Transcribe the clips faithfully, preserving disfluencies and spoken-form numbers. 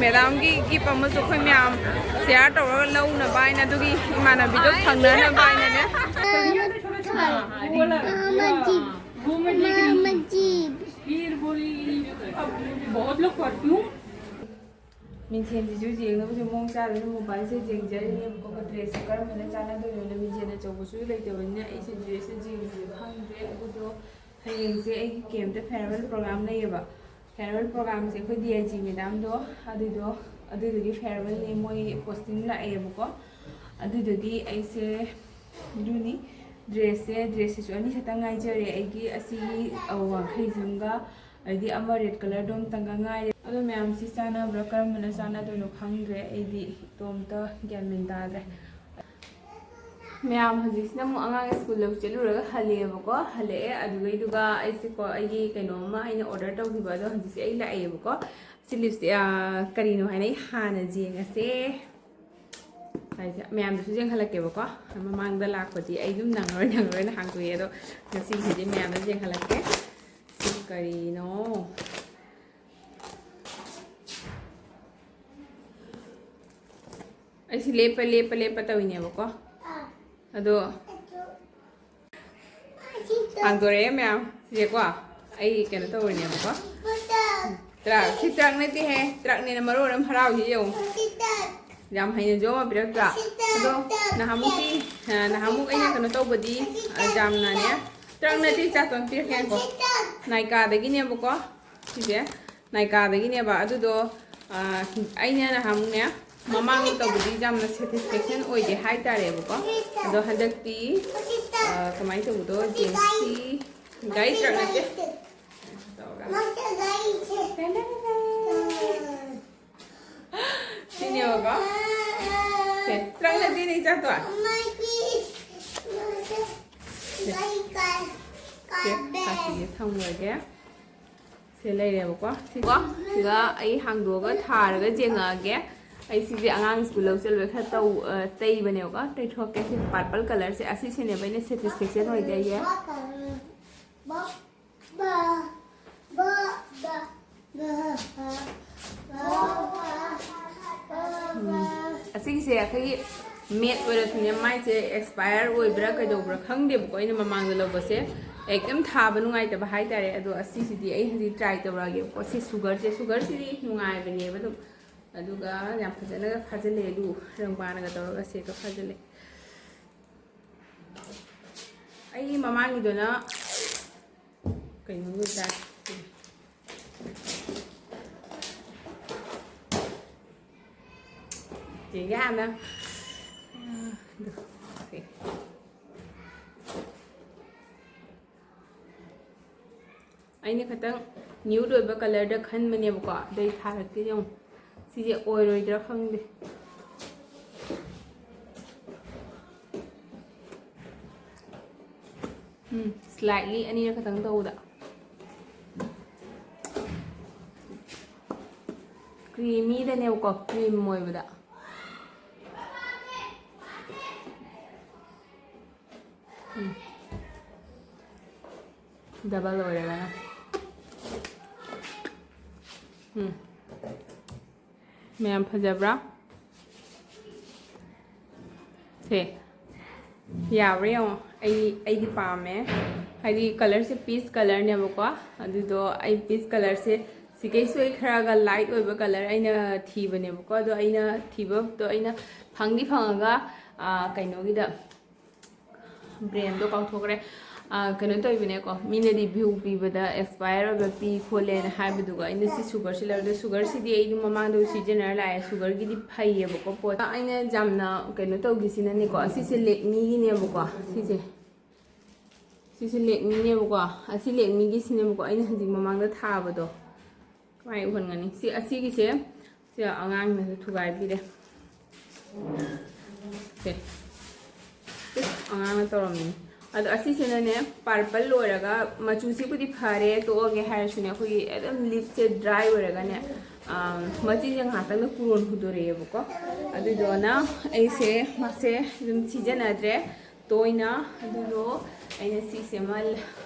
ꯃꯦꯗꯥꯝꯒꯤ ꯒꯤꯐ ꯑꯃꯁꯨ ꯑꯩꯈꯣꯏ ꯃꯌꯥꯝ ꯁꯤꯌꯥꯔ ꯇꯧꯔꯒ ꯂꯧꯅꯕ ꯍꯥꯏꯅ, ꯑꯗꯨꯒꯤ ꯏꯃꯥꯟꯅꯕꯤꯗꯣ ꯐꯪꯅꯅꯕ ꯍꯥꯏꯅꯅꯦ꯫ ꯃꯤꯡꯁꯦꯟꯁꯤꯁꯨ ꯌꯦꯡꯅꯕꯁꯨ ꯃꯑꯣꯡ ꯆꯥꯗꯅ ꯃꯣꯕꯥꯏꯜꯁꯦ ꯌꯦꯡꯖꯔꯤꯅꯦꯕꯀꯣ, ꯗ꯭ꯔꯦꯁꯁꯦ ꯀꯔꯝꯕꯅ ꯆꯥꯟꯅꯗꯣꯏꯅꯣꯅ꯫ ꯃꯤꯡꯁꯦꯟ ꯑꯆꯧꯕꯁꯨ ꯂꯩꯇꯕꯅꯤꯅ ꯑꯩꯁꯦ ꯗ꯭ꯔꯦꯁꯁꯦ ꯌꯦꯡꯁꯦ ꯈꯪꯗ꯭ꯔꯦ꯫ ꯑꯗꯨꯗꯣ ꯍꯌꯦꯡꯁꯦ ꯑꯩꯒꯤ ꯀꯦꯝꯞꯇ ꯐꯦꯌꯔꯋꯦꯜ ꯄ꯭ꯔꯣꯒ꯭ꯔꯥꯝ ꯂꯩꯌꯦꯕ꯫ ꯐꯦꯌꯔꯋꯦꯜ ꯄ꯭ꯔꯣꯒ꯭ꯔꯥꯝꯁꯦ ꯑꯩꯈꯣꯏ ꯗꯤ ꯑꯥꯏ ꯖꯤ ꯃꯦꯗꯥꯝꯗꯣ, ꯑꯗꯨꯗꯣ, ꯑꯗꯨꯗꯨꯒꯤ ꯐꯦꯌꯔꯋꯦꯜꯅꯦ, ꯃꯣꯏ ꯄꯣꯁꯇꯤꯡ ꯂꯥꯛꯑꯦꯕꯀꯣ꯫ ꯑꯗꯨꯗꯨꯒꯤ ꯑꯩꯁꯦ ꯑꯗꯨꯅꯤ, ꯗ꯭ꯔꯦꯁꯁꯦ, ꯗ꯭ꯔꯦꯁꯁꯤꯁꯨ ꯑꯅꯤꯈꯛꯇꯪ ꯉꯥꯏꯖꯔꯦ ꯑꯩꯒꯤ꯫ ꯑꯁꯤꯒꯤ, ꯑ, ꯋꯥꯡꯈꯩꯁꯤꯃꯒ, ꯑꯗꯩꯗꯤ ꯑꯃ ꯔꯦꯗ ꯀꯂꯔꯗꯣ ꯑꯝꯇꯪꯒ ꯉꯥꯏꯔꯦ꯫ ꯑꯗꯣ ꯃꯌꯥꯝꯁꯤ ꯆꯥꯟꯅꯕ꯭ꯔꯥ, ꯀꯔꯝꯕꯅ ꯆꯥꯟꯅꯗꯣꯏꯅꯣ ꯈꯪꯗ꯭ꯔꯦ꯫ ꯑꯩꯗꯤ ꯏꯇꯣꯝꯇ ꯒ꯭ꯌꯥꯟ ꯃꯦꯟ ꯇꯥꯗ꯭ꯔꯦ꯫ ꯃꯌꯥꯝ ꯍꯧꯖꯤꯛꯁꯤꯅ ꯑꯃꯨꯛ ꯑꯉꯥꯡ ꯁ꯭ꯀꯨꯜ ꯂꯧ ꯆꯠꯂꯨꯔꯒ ꯍꯜꯂꯛꯑꯦꯕꯀꯣ꯫ ꯍꯜꯂꯛꯑꯦ, ꯑꯗꯨꯗꯩꯗꯨꯒ ꯑꯩꯁꯦꯀꯣ, ꯑꯩꯒꯤ ꯀꯩꯅꯣꯝꯃ ꯑꯩꯅ ꯑꯣꯔꯗꯔ ꯇꯧꯈꯤꯕ ꯑꯗꯣ ꯍꯧꯖꯤꯛꯁꯦ ꯑꯩ ꯂꯥꯛꯑꯦꯕꯀꯣ꯫ ꯁꯤ ꯂꯤꯞꯁꯦ, ꯑ, ꯀꯔꯤꯅꯣ ꯍꯥꯏꯅ ꯑꯩ ꯍꯥꯟꯅ ꯌꯦꯡꯉꯁꯦ꯫ ꯍꯥꯏꯁꯦ ꯃꯌꯥꯝꯗꯁꯨ ꯌꯦꯡꯍꯜꯂꯛꯀꯦꯕꯀꯣ꯫ ꯃꯃꯥꯡꯗ ꯂꯥꯛꯄꯗꯤ ꯑꯩ ꯑꯗꯨꯝ ꯅꯪꯉꯔꯣꯏ, ꯅꯪꯉꯔꯣꯏꯅ ꯍꯥꯡꯗꯣꯛꯑꯦ꯫ ꯑꯗꯣ ꯉꯁꯤꯒꯤꯁꯤꯗꯤ ꯃꯌꯥꯝꯗꯁꯨ ꯌꯦꯡꯍꯜꯂꯛꯀꯦ꯫ ꯁꯤ ꯀꯔꯤꯅꯣ? ꯑꯩꯁꯤ ꯂꯦꯞꯄ, ꯂꯦꯞꯄ, ꯂꯦꯞꯄ ꯇꯧꯔꯤꯅꯦꯕꯀꯣ꯫ ꯑꯗꯣ ꯍꯥꯡꯗꯣꯔꯛꯑꯦ ꯃꯌꯥꯝ꯫ ꯁꯤꯁꯦꯀꯣ, ꯑꯩ ꯀꯩꯅꯣ ꯇꯧꯔꯤꯅꯦꯕꯀꯣ꯫ ꯇ꯭ꯔꯛ, ꯁꯤ ꯇ꯭ꯔꯛ ꯅꯠꯇꯦꯍꯦ, ꯇ꯭ꯔꯛꯅꯦꯅ ꯃꯔꯣꯟ ꯑꯃ ꯍꯔꯥꯎꯏꯁꯦ ꯌꯦꯡꯉꯨ꯫ ꯌꯥꯝ ꯍꯩꯅꯁꯨ ꯑꯃ ꯄꯤꯔꯛꯇ꯭ꯔꯥ? ꯑꯗꯣ ꯅꯍꯥꯟꯃꯨꯛꯀꯤ, ꯑ, ꯅꯍꯥꯟꯃꯨꯛ ꯑꯩꯅ ꯀꯩꯅꯣ ꯇꯧꯕꯗꯤ, ꯑ, ꯌꯥꯝꯅꯅꯦ, ꯇ꯭ꯔꯛ ꯅꯠꯇꯦ, ꯏꯆꯥꯇꯣꯟ ꯄꯤꯔꯛꯀꯦ ꯉꯥꯏꯈꯣ꯫ ꯅꯥꯏꯀꯥꯗꯒꯤꯅꯦꯕꯀꯣ꯫ ꯁꯤꯁꯦ ꯅꯥꯏꯀꯥꯗꯒꯤꯅꯦꯕ꯫ ꯑꯗꯨꯗꯣ, ꯑ, ꯑꯩꯅ ꯅꯍꯥꯟꯃꯨꯛꯅꯦ, ꯃꯃꯥꯡꯗ ꯇꯧꯕꯗꯤ ꯌꯥꯝꯅ ꯁꯦꯇꯤꯁꯐꯦꯛꯁꯟ ꯑꯣꯏꯗꯦ ꯍꯥꯏꯇꯥꯔꯦꯕꯀꯣ꯫ ꯑꯗꯣ ꯍꯟꯗꯛꯇꯤ, ꯑ, ꯀꯃꯥꯏꯅ ꯇꯧꯕꯗꯣ ꯌꯦꯡꯁꯤ꯫ ꯒꯥꯔꯤ ꯇ꯭ꯔꯛ ꯅꯠꯇꯦ꯫ ꯇꯧꯔꯒ꯫ ꯁꯤꯅꯦꯕꯀꯣ꯫ ꯁꯦ, ꯇ꯭ꯔꯛ ꯅꯠꯇꯦꯅꯦ, ꯏꯆꯥꯇꯣ꯫ ꯁꯦ, ꯀꯥꯇꯤꯁꯦ ꯊꯝꯈ꯭ꯔꯒꯦ꯫ ꯁꯦ ꯂꯩꯔꯦꯕꯀꯣ꯫ ꯁꯤꯀꯣ, ꯁꯤꯒ ꯑꯩ ꯍꯥꯡꯗꯣꯛꯑꯒ ꯊꯥꯔꯒ ꯌꯦꯡꯉꯛꯑꯒꯦ꯫ ꯑꯩ ꯁꯤꯁꯦ ꯑꯉꯥꯡ ꯁ꯭ꯀꯨꯜ ꯂꯧ ꯆꯠꯂꯨꯔ ꯈꯔ ꯇꯧ-, ꯑ, ꯇꯩꯕꯅꯦꯕꯀꯣ꯫ ꯇꯩꯊꯣꯛꯀꯦ꯫ ꯁꯤ ꯄꯔꯄꯜ ꯀꯂꯔꯁꯦ, ꯑꯁꯤꯁꯤꯅꯦꯕ ꯑꯩꯅ ꯁꯦꯇꯤꯁꯐꯦꯛꯁꯟ ꯑꯣꯏꯗꯦ ꯑꯩꯒꯤ꯫ ꯕꯥ, ꯕꯥ, ꯕꯥ, ꯕꯥ, ꯕꯥ, ꯕꯥ, ꯕꯥ꯫ ꯑꯁꯤꯒꯤꯁꯦ ꯑꯩꯈꯣꯏꯒꯤ ꯃꯦꯠ ꯑꯣꯏꯔꯁꯨꯅꯦ, ꯃꯥꯏꯁꯦ ꯑꯦꯛꯁꯄꯥꯌꯔ ꯑꯣꯏꯕ꯭ꯔꯥ ꯀꯩꯗꯧꯕ꯭ꯔꯥ ꯈꯪꯗꯦꯕꯀꯣ꯫ ꯑꯩꯅ ꯃꯃꯥꯡꯗ ꯂꯧꯕꯁꯦ ꯑꯦꯛꯗꯝ ꯊꯥꯕ ꯅꯨꯡꯉꯥꯏꯇꯕ ꯍꯥꯏꯇꯥꯔꯦ꯫ ꯑꯗꯣ ꯑꯁꯤꯁꯤꯗꯤ ꯑꯩ ꯍꯧꯖꯤꯛ ꯇ꯭ꯔꯥꯏ ꯇꯧꯔꯛꯑꯒꯦꯕꯀꯣ꯫ ꯁꯤ ꯁꯨꯒꯔꯁꯦ, ꯁꯨꯒꯔꯁꯤꯗꯤ ꯅꯨꯡꯉꯥꯏꯕꯅꯦꯕ ꯑꯗꯨꯝ, ꯑꯗꯨꯒ ꯌꯥꯝ ꯐꯖꯅꯒ ꯐꯥꯖꯤꯜꯂꯦ꯫ ꯑꯗꯨ ꯔꯪꯕꯥꯅꯒ ꯇꯧꯔꯒ ꯁꯦꯠꯀ ꯐꯥꯖꯤꯜꯂꯦ꯫ ꯑꯩꯒꯤ ꯃꯃꯥꯡꯒꯤꯗꯨꯅ ꯀꯩꯅꯣꯒꯤ ꯇꯥꯏꯞ꯫ ꯌꯦꯡꯒꯦ ꯍꯥꯟꯅ꯫ ꯑꯗꯨ, ꯑꯣꯀꯦ꯫ ꯑꯩꯅ ꯈꯤꯇꯪ ꯅ꯭ꯌꯨꯠ ꯑꯣꯏꯕ ꯀꯂꯔꯗ ꯈꯟꯕꯅꯦꯕꯀꯣ, ꯑꯗꯩ ꯊꯥꯔꯛꯀꯦ ꯌꯦꯡꯉꯨ꯫ ꯁꯤꯁꯦ ꯑꯣꯏꯔꯣꯏꯗ꯭ꯔꯥ ꯈꯪꯗꯦ꯫ ꯎꯝ, ꯁ꯭ꯂꯥꯏꯠꯂꯤ ꯑꯅꯤꯔꯛ ꯈꯛꯇꯪ ꯇꯧꯕꯗ꯫ ꯀ꯭ꯔꯤꯃꯤꯗꯅꯦꯕꯀꯣ, ꯀ꯭ꯔꯤꯝ ꯑꯣꯏꯕꯗ꯫ ꯎꯝ꯫ ꯗꯕꯜ ꯑꯣꯏꯔꯒꯅ꯫ ꯎꯝ꯫ ꯃꯌꯥꯝ ꯐꯖꯕ꯭ꯔꯥ? ꯁꯦ꯫ ꯌꯥꯕ꯭ꯔꯥ ꯌꯦꯡꯉꯣ꯫ ꯑꯩ, ꯑꯩꯗꯤ ꯄꯥꯝꯃꯦ꯫ ꯍꯥꯏꯗꯤ ꯀꯂꯔꯁꯦ ꯄꯤꯁ ꯀꯂꯔꯅꯦꯕꯀꯣ꯫ ꯑꯗꯨꯗꯣ ꯑꯩ ꯄꯤꯁ ꯀꯂꯔꯁꯦ ꯁꯤꯀꯩꯁꯨ ꯑꯩ ꯈꯔꯒ ꯂꯥꯏꯠ ꯑꯣꯏꯕ ꯀꯂꯔ ꯑꯩꯅ ꯊꯤꯕꯅꯦꯕꯀꯣ꯫ ꯑꯗꯣ ꯑꯩꯅ ꯊꯤꯕꯗꯣ ꯑꯩꯅ ꯐꯪꯗꯤ ꯐꯪꯉꯒ, ꯑꯥ, ꯀꯩꯅꯣꯒꯤꯗ, ꯕ꯭ꯔꯦꯟꯗꯣ ꯀꯥꯎꯊꯣꯛꯈ꯭ꯔꯦ꯫ ꯑꯥ, ꯀꯩꯅꯣ ꯇꯧꯕꯅꯦꯀꯣ, ꯃꯤꯅ ꯔꯤꯚ꯭ꯌꯨ ꯄꯤꯕꯗ ꯑꯦꯛꯁꯄꯥꯌꯔ ꯑꯣꯏꯕ ꯄꯤ ꯈꯣꯠꯂꯦꯅ ꯍꯥꯏꯕꯗꯨꯒ ꯑꯩꯅ ꯁꯤ ꯁꯨꯒꯔꯁꯤ ꯂꯩꯔꯗꯤ, ꯁꯨꯒꯔꯁꯤꯗꯤ ꯑꯩ ꯑꯗꯨꯝ ꯃꯃꯥꯡꯗꯁꯨ ꯁꯤꯖꯤꯟꯅꯔ ꯂꯥꯛꯑꯦ꯫ ꯁꯨꯒꯔꯒꯤꯗꯤ ꯐꯩꯌꯦꯕꯀꯣ ꯄꯣꯠ꯫ ꯑꯩꯅ ꯌꯥꯝꯅ ꯀꯩꯅꯣ ꯇꯧꯈꯤꯁꯤꯅꯅꯦꯀꯣ, ꯁꯤꯁꯦ ꯂꯦꯛꯃꯤꯒꯤꯅꯦꯕꯀꯣ꯫ ꯁꯤꯁꯦ, ꯁꯤꯁꯦ ꯂꯦꯛꯃꯤꯅꯦꯕꯀꯣ꯫ ꯑꯁꯤ ꯂꯦꯛꯃꯤꯒꯤꯁꯤꯅꯦꯕꯀꯣ ꯑꯩꯅ ꯍꯧꯖꯤꯛ ꯃꯃꯥꯡꯗ ꯊꯥꯕꯗꯣ꯫ ꯀꯃꯥꯏꯅ ꯎꯍꯟꯒꯅꯤ? ꯁꯤ ꯑꯁꯤꯒꯤꯁꯦ, ꯁꯤ ꯑꯉꯥꯡꯅꯁꯨ ꯊꯨꯒꯥꯏꯕꯤꯔꯦ꯫ ꯁꯦ꯫ ꯁꯤ ꯑꯉꯥꯡꯅ ꯇꯧꯔꯝꯃꯤꯅꯤ꯫ ꯑꯗꯣ ꯑꯁꯤꯁꯤꯅꯅꯦ, ꯄꯔꯄꯜ ꯑꯣꯏꯔꯒ ꯃꯆꯨꯁꯤꯕꯨꯗꯤ ꯐꯔꯦ, ꯇꯣꯛꯑꯒꯦ ꯍꯥꯏꯔꯁꯨꯅꯦ, ꯑꯩꯈꯣꯏꯒꯤ ꯑꯗꯨꯝ ꯂꯤꯞꯁꯦ ꯗ꯭ꯔꯥꯏ ꯑꯣꯏꯔꯒꯅꯦ, ꯑꯥ, ꯃꯆꯤꯁꯦ ꯉꯥꯏꯍꯥꯛꯇꯪꯗ ꯀꯨꯔꯣꯟ ꯍꯨꯗꯣꯔꯛꯑꯦꯕꯀꯣ꯫ ꯑꯗꯨꯗꯨꯅ ꯑꯩꯁꯦ ꯃꯥꯁꯦ ꯑꯗꯨꯝ ꯁꯤꯖꯤꯟꯅꯗ꯭ꯔꯦ ꯇꯣꯏꯅ꯫ ꯑꯗꯨꯗꯣ ꯑꯩꯅ ꯁꯤꯁꯦ ꯑꯃ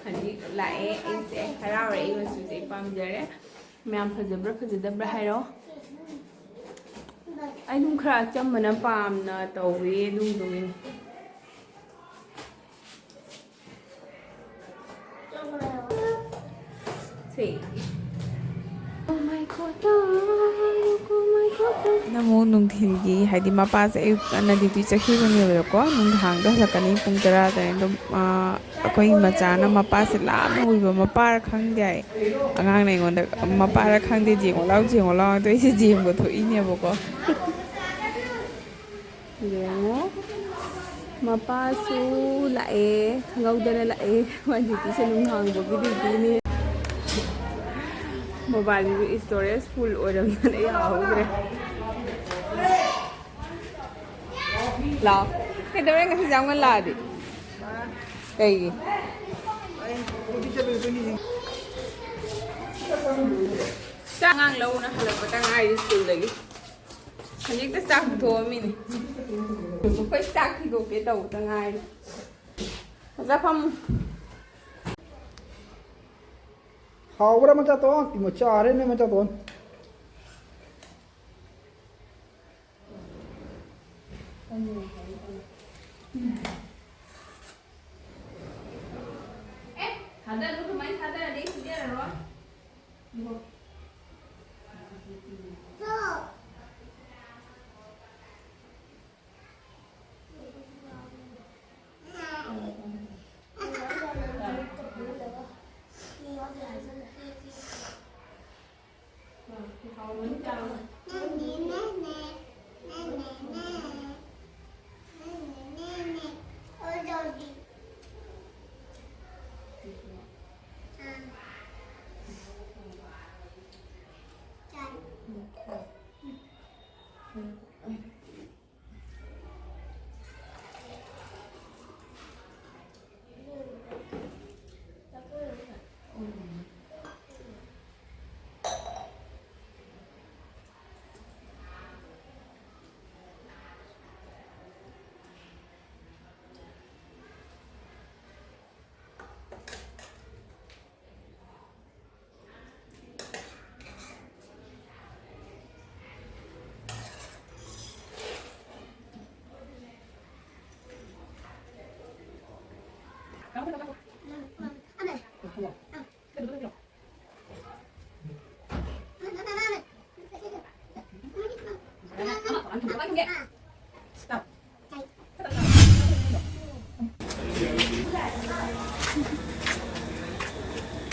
ꯍꯧꯖꯤꯛ ꯂꯥꯛꯑꯦ, ꯑꯩꯁꯦ ꯍꯔꯥꯎꯔꯦ, ꯑꯩ ꯃꯆꯨꯁꯦ ꯑꯩ ꯄꯥꯝꯖꯔꯦ꯫ ꯃꯌꯥꯝ ꯐꯖꯕ꯭ꯔꯥ ꯐꯖꯗꯕ꯭ꯔꯥ ꯍꯥꯏꯔꯣ꯫ ꯑꯩ ꯑꯗꯨꯝ ꯈꯔ ꯑꯆꯝꯕꯅ ꯄꯥꯝꯅ ꯇꯧꯏ ꯑꯗꯨꯗꯨꯒꯤꯅꯤ꯫ ꯁꯦ꯫ ꯅꯃꯨꯛ ꯅꯨꯡꯊꯤꯜꯒꯤ, ꯍꯥꯏꯗꯤ ꯃꯄꯥꯁꯦ ꯑꯌꯨꯛ ꯉꯟꯅ ꯗ꯭ꯌꯨꯇꯤ ꯆꯠꯈꯤꯕꯅꯦꯕꯀꯣ, ꯅꯨꯡꯗꯥꯡꯗ ꯍꯜꯂꯛꯀꯅꯤ ꯄꯨꯡ ꯇꯔꯥ ꯇꯔꯦꯠ ꯑꯗꯨꯝ꯫ ꯑꯩꯈꯣꯏ ꯃꯆꯥꯅ ꯃꯄꯥꯁꯦ ꯂꯥꯞꯅ ꯎꯏꯕ, ꯃꯄꯥꯔ ꯈꯪꯗꯦ ꯍꯥꯏ꯫ ꯑꯉꯥꯡꯅ ꯑꯩꯉꯣꯟꯗ "ꯃꯄꯥꯔ ꯈꯪꯗꯦ, ꯌꯦꯡꯉꯣ ꯂꯥꯎ, ꯌꯦꯡꯉꯣ ꯂꯥꯎ" ꯍꯥꯏꯗꯣ ꯑꯩꯁꯦ ꯌꯦꯡꯕ ꯊꯣꯛꯏꯅꯦꯕꯀꯣ꯫ ꯌꯦꯡꯉꯣ꯫ ꯃꯄꯥꯁꯨ ꯂꯥꯛꯑꯦ꯫ ꯈꯪꯍꯧꯗꯅ ꯂꯥꯛꯑꯦ꯫ ꯃꯥꯏ ꯗ꯭ꯌꯨꯇꯤꯁꯦ ꯅꯨꯡꯗꯥꯡꯐꯥꯎꯒꯤ ꯗ꯭ꯌꯨꯇꯤꯅꯦ꯫ ꯃꯣꯕꯥꯏꯜꯒꯤ ꯁ꯭ꯇꯣꯔꯦꯖ ꯐꯨꯜ ꯑꯣꯏꯔꯝꯗꯅ ꯌꯥꯍꯧꯗ꯭ꯔꯦ꯫ ꯂꯥꯛꯑꯣ꯫ ꯀꯩꯗꯧꯔꯦ ꯉꯁꯤ ꯌꯥꯝ ꯉꯟꯅ ꯂꯥꯛꯑꯗꯤ? ꯀꯩꯒꯤ? ꯆꯥꯛ ꯑꯉꯥꯡ ꯂꯧꯅ ꯍꯜꯂꯛꯄꯗ ꯉꯥꯏꯔꯤ ꯁ꯭ꯀꯨꯜꯗꯒꯤ꯫ ꯍꯧꯖꯤꯛꯇ ꯆꯥꯛ ꯄꯨꯊꯣꯛꯑꯝꯃꯤꯅꯦ꯫ ꯑꯩꯈꯣꯏ ꯆꯥꯛ ꯊꯤꯗꯣꯛꯀꯦ ꯇꯧꯕꯗ ꯉꯥꯏꯔꯤ꯫ ꯑꯣꯖꯥ ꯐꯝꯃꯨ꯫ ꯍꯥꯎꯕ꯭ꯔꯥ ꯃꯆꯥꯇꯣꯟ? ꯏꯃꯥ, ꯆꯥꯔꯦꯅꯦ ꯃꯆꯥꯇꯣꯟ꯫ ꯑꯦ, ꯊꯥꯗꯔꯨ, ꯑꯗꯨꯃꯥꯏꯅ ꯊꯥꯗꯔꯗꯤ ꯑꯩ ꯄꯤꯖꯔꯔꯣꯏ꯫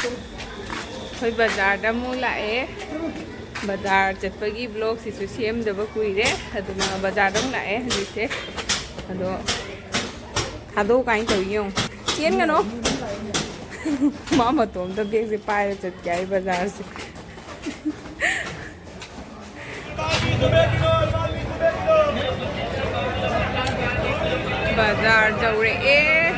ꯑꯩꯈꯣꯏ ꯕꯖꯥꯔꯗ ꯑꯃꯨꯛ ꯂꯥꯛꯑꯦ꯫ ꯕꯖꯥꯔ ꯆꯠꯄꯒꯤ ꯕ꯭ꯂꯣꯛꯁꯤꯁꯨ ꯁꯦꯝꯗꯕ ꯀꯨꯏꯔꯦ, ꯑꯗꯨꯅ ꯕꯖꯥꯔꯗ ꯑꯃꯨꯛ ꯂꯥꯛꯑꯦ ꯍꯧꯖꯤꯛꯁꯦ꯫ ꯑꯗꯣ ꯊꯥꯗꯣꯛ ꯀꯥꯏꯅ ꯇꯧꯔꯤ ꯌꯦꯡꯉꯣ꯫ ꯆꯦꯟꯒꯅꯣ꯫ ꯃꯥ ꯃꯇꯣꯝꯇ ꯕꯦꯒꯁꯦ ꯄꯥꯏꯔ ꯆꯠꯀꯦ ꯍꯥꯏ ꯕꯖꯥꯔꯁꯦ꯫ ꯕꯖꯥꯔ ꯌꯧꯔꯛꯑꯦ꯫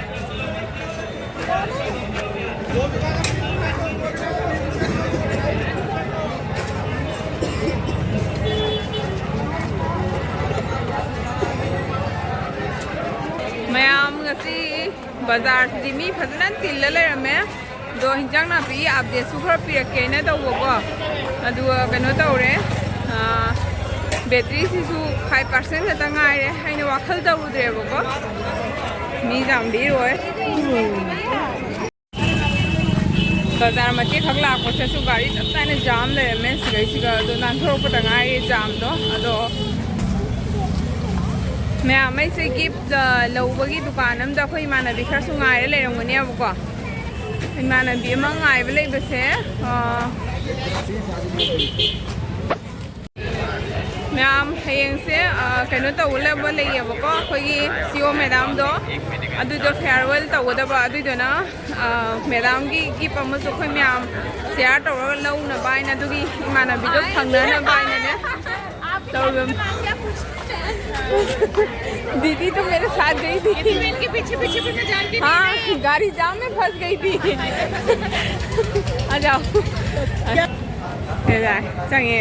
ꯃꯌꯥꯝ ꯉꯁꯤ ꯕꯖꯥꯔꯁꯤꯗꯤ ꯃꯤ ꯐꯖꯅ ꯇꯤꯜꯂ ꯂꯩꯔꯝꯃꯦ꯫ ꯑꯗꯣ ꯍꯤꯟꯖꯥꯡ ꯅꯥꯄꯤꯒꯤ ꯑꯞꯗꯦꯠꯁꯨ ꯈꯔ ꯄꯤꯔꯛꯀꯦꯅ ꯇꯧꯕꯀꯣ꯫ ꯑꯗꯨꯒ ꯀꯩꯅꯣ ꯇꯧꯔꯦ, ꯑꯥ, ꯕꯦꯇ꯭ꯔꯤꯁꯤꯁꯨ ꯐꯥꯏꯚ ꯄꯥꯔꯁꯦꯟ ꯈꯛꯇ ꯉꯥꯏꯔꯦ꯫ ꯑꯩꯅ ꯋꯥꯈꯜ ꯇꯧꯔꯨꯗ꯭ꯔꯦꯕꯀꯣ꯫ ꯃꯤ ꯌꯥꯝ ꯚꯤꯔ ꯑꯣꯏ꯫ ꯕꯖꯥꯔ ꯃꯇꯦꯛ ꯈꯛ ꯂꯥꯛꯄꯁꯤꯁꯨ ꯒꯥꯔꯤ ꯆꯞ ꯆꯥꯅ ꯖꯥꯝ ꯂꯩꯔꯝꯃꯦ ꯁꯤꯗꯩꯁꯤꯒ꯫ ꯑꯗꯣ ꯅꯥꯟꯊꯣꯔꯛꯄꯗ ꯉꯥꯏꯔꯤ ꯖꯥꯝꯗꯣ꯫ ꯑꯗꯣ ꯃꯌꯥꯝ ꯑꯩꯁꯦ ꯒꯤꯐ, ꯑ, ꯂꯧꯕꯒꯤ ꯗꯨꯀꯥꯟ ꯑꯝꯗ ꯑꯩꯈꯣꯏ ꯏꯃꯥꯟꯅꯕꯤ ꯈꯔꯁꯨ ꯉꯥꯏꯔ ꯂꯩꯔꯝꯒꯅꯦꯕꯀꯣ꯫ ꯏꯃꯥꯟꯅꯕꯤ ꯑꯃ ꯉꯥꯏꯕ ꯂꯩꯕꯁꯦ, ꯑ, ꯃꯌꯥꯝ, ꯍꯌꯦꯡꯁꯦ, ꯑ, ꯀꯩꯅꯣ ꯇꯧꯒꯗꯕ ꯂꯩꯌꯦꯕꯀꯣ, ꯑꯩꯈꯣꯏꯒꯤ ꯁꯤ ꯏ ꯑꯣ ꯃꯦꯗꯥꯝꯗꯣ, ꯑꯗꯨꯗꯣ ꯐꯤꯌꯥꯔꯋꯦꯜ ꯇꯧꯒꯗꯕ꯫ ꯑꯗꯨꯏꯗꯨꯅ, ꯑ, ꯃꯦꯗꯥꯝꯒꯤ ꯒꯤꯐ ꯑꯃꯁꯨ ꯑꯩꯈꯣꯏ ꯃꯌꯥꯝ ꯁꯤꯌꯥꯔ ꯇꯧꯔꯒ ꯂꯧꯅꯕ ꯍꯥꯏꯅ, ꯑꯗꯨꯒꯤ ꯏꯃꯥꯟꯅꯕꯤꯗꯣ ꯐꯪꯅꯅꯕ ꯍꯥꯏꯅꯅꯦ ꯇꯧꯔꯤꯕ꯫ दीदी तो मेरे साथ गई थी। मैं इनके पीछे पीछे भी मैं जान के हाँ, गाड़ी जाम में फंस गई थी। आ जाओ। ꯆꯪꯉꯦ꯫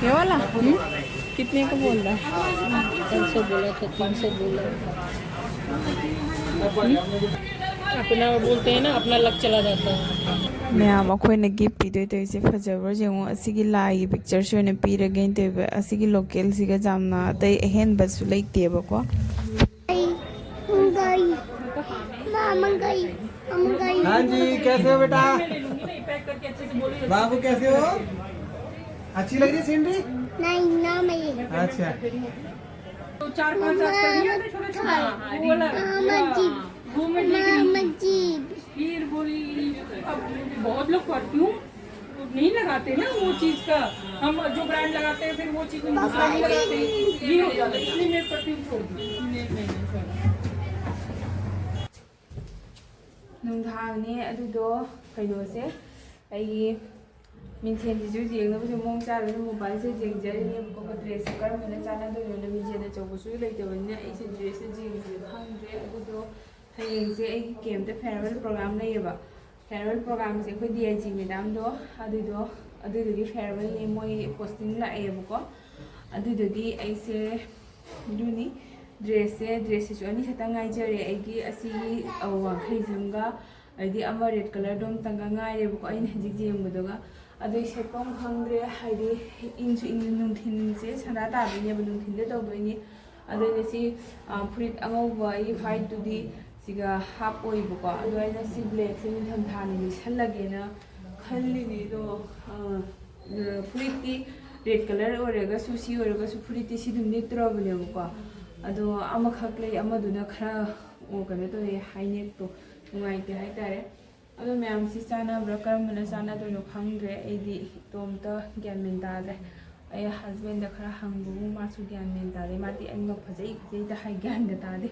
ये वाला? हम्म? कितने का बोल रहा है? पाँच सौ बोला था, तीन सौ बोला। अपना बोलते हैं ना, अपना लक चला जाता है। ꯃꯌꯥꯝ, ꯑꯩꯈꯣꯏꯅ ꯒꯤꯐ ꯄꯤꯗꯣꯏ ꯇꯧꯔꯤꯁꯦ ꯐꯖꯕ꯭ꯔꯥ ꯌꯦꯡꯉꯣ꯫ ꯑꯁꯤꯒꯤ ꯂꯥꯏꯒꯤ ꯄꯤꯛꯆꯔꯁꯦ ꯑꯣꯏꯅ ꯄꯤꯔꯒꯦꯅ ꯇꯧꯔꯤꯕ꯫ ꯑꯁꯤꯒꯤ ꯂꯣꯀꯦꯜꯁꯤꯒ ꯌꯥꯝꯅ ꯑꯇꯩ ꯑꯍꯦꯟꯕꯁꯨ ꯂꯩꯇꯦꯕꯀꯣ꯫ मंगाई। माँ मंगाई। हम गए। हाँ जी, कैसे हो बेटा? मैं ले लूंगी ना, ये पैक करके अच्छे से बोलो। बाबू, कैसे हो? अच्छी लग रही है सीनरी? नहीं ना, मैं ये। अच्छा। तो चार पांच आज कर लिया ना छोटा छोटा, वो वाला। हाँ, मस्जिद। वो मैं लेके नहीं। मस्जिद। फिर बोली, अब बहुत लोग परफ्यूम नहीं लगाते ना वो चीज का, हम जो ब्रांड लगाते हैं फिर वो चीज हम दूसरा नहीं लगाते, ये हो जाता है, इसलिए मैं परफ्यूम छोड़ दी। ꯅꯨꯡꯗꯥꯡꯅꯦ ꯑꯗꯨꯗꯣ ꯀꯩꯅꯣꯁꯦ ꯑꯩꯒꯤ ꯃꯤꯡꯁꯦꯟꯁꯤꯁꯨ ꯌꯦꯡꯅꯕꯁꯨ ꯃꯑꯣꯡ ꯆꯥꯗꯅ ꯃꯣꯕꯥꯏꯜꯁꯦ ꯌꯦꯡꯖꯔꯤꯅꯦꯕꯀꯣ꯫ ꯗ꯭ꯔꯦꯁꯁꯦ ꯀꯔꯝꯕꯅ ꯆꯥꯟꯅꯗꯣꯏꯅꯣꯅ ꯃꯤꯡꯁꯦꯟ ꯑꯆꯧꯕꯁꯨ ꯂꯩꯇꯕꯅꯤꯅ ꯑꯩꯁꯦ ꯗ꯭ꯔꯦꯁꯁꯦ ꯌꯦꯡꯕꯁꯦ ꯈꯪꯗ꯭ꯔꯦ꯫ ꯑꯗꯨꯗꯣ ꯍꯌꯦꯡꯁꯦ ꯑꯩꯒꯤ ꯀꯦꯝꯞꯇ ꯐꯤꯌꯔꯋꯦꯜ ꯄ꯭ꯔꯣꯒ꯭ꯔꯥꯝ ꯂꯩꯌꯦꯕ꯫ ꯐꯤꯌꯔꯋꯦꯜ ꯄ꯭ꯔꯣꯒ꯭ꯔꯥꯝꯁꯦ ꯑꯩꯈꯣꯏ ꯗꯤ ꯑꯥꯏ ꯖꯤ ꯃꯦꯗꯥꯝꯗꯣ ꯑꯗꯨꯗꯣ ꯑꯗꯨꯗꯨꯒꯤ ꯐꯤꯌꯔꯋꯦꯜꯅꯦ, ꯃꯣꯏ ꯄꯣꯁꯇꯤꯡ ꯂꯥꯛꯑꯦꯕꯀꯣ꯫ ꯑꯗꯨꯗꯨꯒꯤ ꯑꯩꯁꯦ ꯑꯗꯨꯅꯤ ꯗ꯭ꯔꯦꯁꯁꯦ, ꯗ꯭ꯔꯦꯁꯁꯤꯁꯨ ꯑꯅꯤꯈꯛꯇꯪ ꯉꯥꯏꯖꯔꯦ ꯑꯩꯒꯤ꯫ ꯑꯁꯤꯒꯤ ꯋꯥꯡꯈꯩꯁꯤꯃꯒ ꯑꯗꯩꯗꯤ ꯑꯃ ꯔꯦꯗ ꯀꯂꯔꯗꯣ ꯑꯝꯇꯪꯒ ꯉꯥꯏꯔꯦꯕꯀꯣ ꯑꯩꯅ ꯍꯧꯖꯤꯛ ꯌꯦꯡꯕꯗꯨꯒ꯫ ꯑꯗꯨ ꯑꯩ ꯁꯦꯠꯐꯝ ꯈꯪꯗ꯭ꯔꯦ, ꯍꯥꯏꯗꯤ ꯏꯪꯁꯨ ꯏꯪ, ꯅꯨꯡꯊꯤꯟꯁꯦ ꯁꯟꯗꯥ ꯇꯥꯗꯣꯏꯅꯦꯕ, ꯅꯨꯡꯊꯤꯟꯗ ꯇꯧꯗꯣꯏꯅꯤ꯫ ꯑꯗꯣ ꯑꯩꯅ ꯁꯤ ꯐꯨꯔꯤꯠ ꯑꯉꯧꯕ ꯑꯩꯒꯤ ꯋꯥꯏꯠꯇꯨꯗꯤ ꯁꯤꯒ ꯍꯥꯞ ꯑꯣꯏꯕꯀꯣ꯫ ꯑꯗꯣ ꯑꯩꯅ ꯁꯤ ꯕ꯭ꯂꯦꯛꯁꯦ ꯅꯤꯡꯊꯝꯊꯥꯅ ꯂꯤꯠꯁꯜꯂꯒꯦꯅ ꯈꯜꯂꯤꯅꯤ꯫ ꯑꯗꯣ ꯐꯨꯔꯤꯠꯇꯤ ꯔꯦꯗ ꯀꯂꯔ ꯑꯣꯏꯔꯒꯁꯨ, ꯁꯤ ꯑꯣꯏꯔꯒꯁꯨ ꯐꯨꯔꯤꯠꯇꯤ ꯁꯤ ꯑꯗꯨꯝ ꯂꯤꯠꯇ꯭ꯔꯕꯅꯦꯕꯀꯣ꯫ ꯑꯗꯣ ꯑꯃꯈꯛ ꯂꯩ, ꯑꯃꯗꯨꯅ ꯈꯔ ꯑꯣ, ꯀꯩꯅꯣ ꯇꯧꯋꯦ, ꯍꯥꯏ ꯅꯦꯛꯇꯣ ꯅꯨꯡꯉꯥꯏꯇꯦ ꯍꯥꯏꯇꯥꯔꯦ꯫ ꯑꯗꯣ ꯃꯌꯥꯝꯁꯤ ꯆꯥꯟꯅꯕ꯭ꯔꯥ, ꯀꯔꯝꯕꯅ ꯆꯥꯟꯅꯗꯣꯏꯅꯣ ꯈꯪꯗ꯭ꯔꯦ꯫ ꯑꯩꯗꯤ ꯏꯇꯣꯝꯇ ꯒ꯭ꯌꯥꯟ ꯃꯦꯟ ꯇꯥꯗ꯭ꯔꯦ꯫ ꯑꯩ ꯍꯁꯕꯦꯟꯗ ꯈꯔ ꯍꯪꯕꯕꯨ ꯃꯥꯁꯨ ꯒ꯭ꯌꯥꯟ ꯃꯦꯟ ꯇꯥꯗꯦ꯫ ꯃꯥꯗꯤ ꯑꯅꯤꯃꯛ ꯐꯖꯩ ꯐꯖꯩꯗ ꯍꯥꯏ, ꯒ꯭ꯌꯥꯟꯒ ꯇꯥꯗꯦ꯫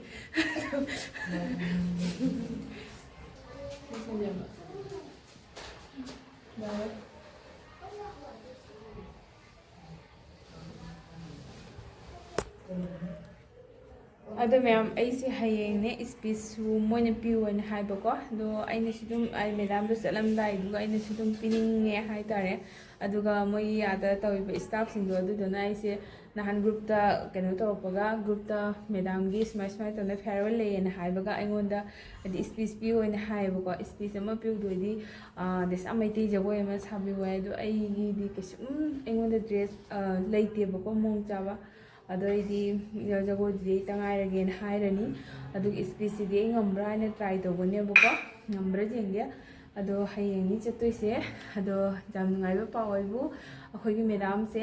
ꯑꯗꯣ ꯃꯌꯥꯝ, ꯑꯩꯁꯦ ꯍꯌꯦꯡꯅꯦ ꯏꯁꯄꯤꯁꯁꯨ ꯃꯣꯏꯅ ꯄꯤꯌꯣꯅ ꯍꯥꯏꯕꯀꯣ꯫ ꯑꯗꯣ ꯑꯩꯅꯁꯨ ꯑꯗꯨꯝ, ꯑꯩ ꯃꯦꯗꯥꯝꯗꯣ ꯆꯠꯂꯝꯗꯥꯏꯗꯨꯒ ꯑꯩꯅꯁꯨ ꯑꯗꯨꯝ ꯄꯤꯅꯤꯡꯉꯦ ꯍꯥꯏꯇꯥꯔꯦ꯫ ꯑꯗꯨꯒ ꯃꯣꯏꯒꯤ ꯑꯥꯗ ꯇꯧꯔꯤꯕ ꯏꯁꯇꯥꯐꯁꯤꯡꯗꯣ, ꯑꯗꯨꯗꯨꯅ ꯑꯩꯁꯦ ꯅꯍꯥꯟ ꯒ꯭ꯔꯨꯞꯇ ꯀꯩꯅꯣ ꯇꯧꯔꯛꯄꯒ, ꯒ꯭ꯔꯨꯞꯇ ꯃꯦꯗꯥꯝꯒꯤ ꯁꯨꯃꯥꯏ ꯁꯨꯃꯥꯏꯅ ꯇꯧꯅ ꯐꯤꯌꯔꯋꯦꯜ ꯂꯩꯌꯦꯅ ꯍꯥꯏꯕꯒ ꯑꯩꯉꯣꯟꯗ ꯍꯥꯏꯗꯤ ꯏꯁꯄꯤꯁ ꯄꯤꯌꯣꯅ ꯍꯥꯏꯌꯦꯕꯀꯣ꯫ ꯏꯁꯄꯤꯁ ꯑꯃ ꯄꯤꯕꯗꯣꯏꯗꯤ ꯗꯦꯁꯥ ꯃꯩꯇꯩ ꯖꯒꯣꯏ ꯑꯃ ꯁꯥꯕꯤꯌꯨ ꯍꯥꯏ꯫ ꯑꯗꯣ ꯑꯩꯒꯤꯗꯤ ꯀꯩꯁꯨꯝ ꯑꯩꯉꯣꯟꯗ ꯗ꯭ꯔꯦꯁ ꯂꯩꯇꯦꯕꯀꯣ ꯃꯑꯣꯡ ꯆꯥꯕ꯫ ꯑꯗꯣ ꯑꯩꯗꯤ ꯖꯒꯣꯏꯗꯨꯗꯤ ꯑꯩ ꯇꯉꯥꯏꯔꯒꯦꯅ ꯍꯥꯏꯔꯅꯤ꯫ ꯑꯗꯨꯒ ꯏꯁꯄꯤꯁꯁꯤꯗꯤ ꯑꯩ ꯉꯝꯕ꯭ꯔꯥ ꯍꯥꯏꯅ ꯇ꯭ꯔꯥꯏ ꯇꯧꯒꯅꯦꯕꯀꯣ꯫ ꯉꯝꯕ꯭ꯔꯥ ꯌꯦꯡꯒꯦ꯫ ꯑꯗꯣ ꯍꯌꯦꯡꯅꯤ ꯆꯠꯇꯣꯏꯁꯦ꯫ ꯑꯗꯣ ꯌꯥꯝ ꯅꯨꯡꯉꯥꯏꯕ ꯄꯥꯎ ꯍꯥꯏꯕꯨ, ꯑꯩꯈꯣꯏꯒꯤ ꯃꯦꯗꯥꯝꯁꯦ,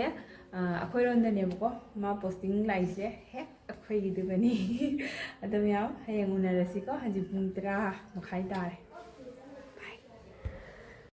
ꯑ, ꯑꯩꯈꯣꯏꯔꯣꯝꯗꯅꯦꯕꯀꯣ, ꯃꯥ ꯄꯣꯁꯇꯤꯡ ꯂꯥꯛꯏꯁꯦ ꯍꯦꯛ ꯑꯩꯈꯣꯏꯒꯤꯗꯨꯒꯅꯤ꯫ ꯑꯗꯣ ꯃꯌꯥꯝ, ꯍꯌꯦꯡ ꯎꯅꯔꯁꯤꯀꯣ꯫ ꯍꯧꯖꯤꯛ ꯄꯨꯡ ꯇꯔꯥ ꯃꯈꯥꯏ ꯇꯥꯔꯦ꯫